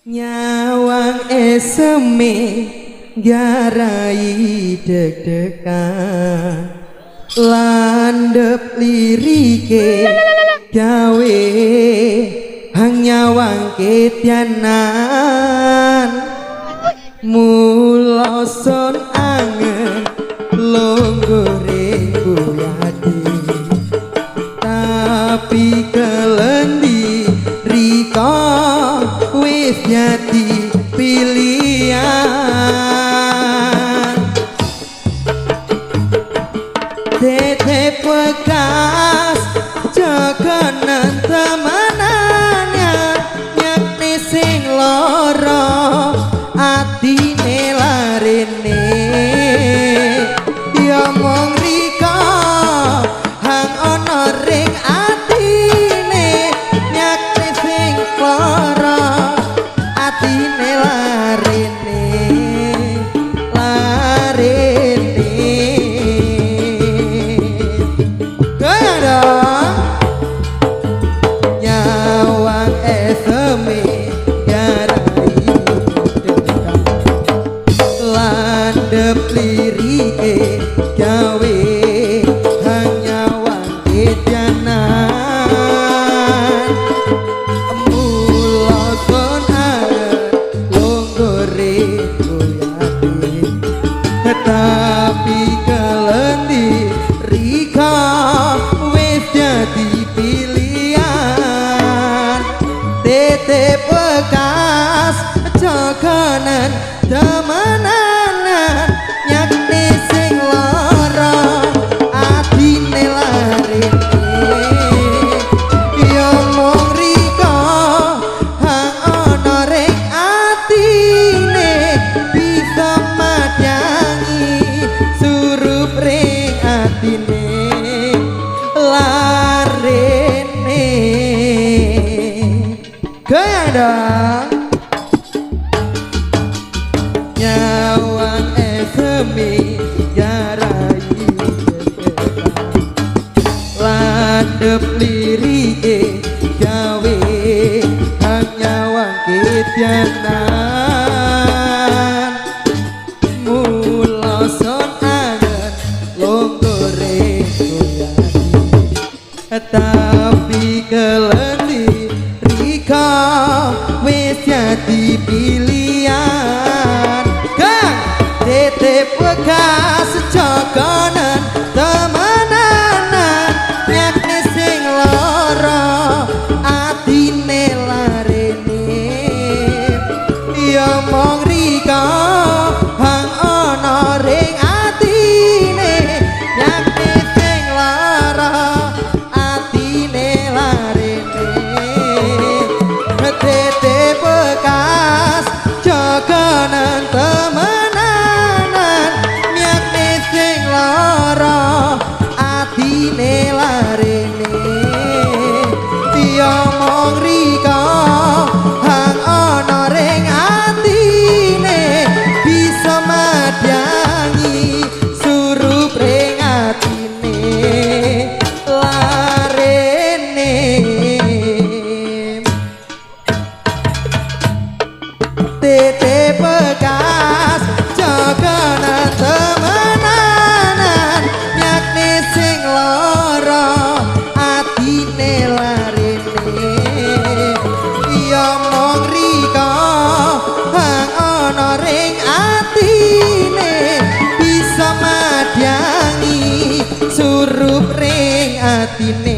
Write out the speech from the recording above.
Nyawang eseme garai deg-degan, landep lirike gawe hang nyawang ketyanan. Mula son angen longgore kuyati, tapi kelendi rika wis nyati pilihan. Tetep bekas jogonan temenannya, nyakne sing lara atine larene. Ya mung rika hang ana ring atine, nyakne sing lara atine larene, larene. Goyang dong. Nyawang eseme garai landep lirike gawe hang nyawang ketyanan. Mula son angen longgore kuyati, tapi kelendi rika wis dadi pilihan. Tetep bekas jogonan temenanan, nyakne sing lara atine larene. Ya mung rika hang ana ring atine, bisa madyangi surup ring atine larene. Goyang dong. Nyawang eseme garai landep lirike gawe hang nyawang ketyanan. Mula son angen longgore kuyati, tapi kelendi rika wis dadi pilihan. Gang tetep bekas jogonan temenanan, nyakne sing lara atine larene. Ya mung rika hang ana ring atine, nyakne sing lara atine larene. Tetep bekas jogonan temenanan, nyakne sing lara atine larene. Ya mung rika hang ana ring atine, bisa madyangi surup ring atine larene. Tetep bekas jogonan temenanan, nyakne sing lara atine larene. Ya mung rika hang ana ring atine, bisa madyangi surup ring atine.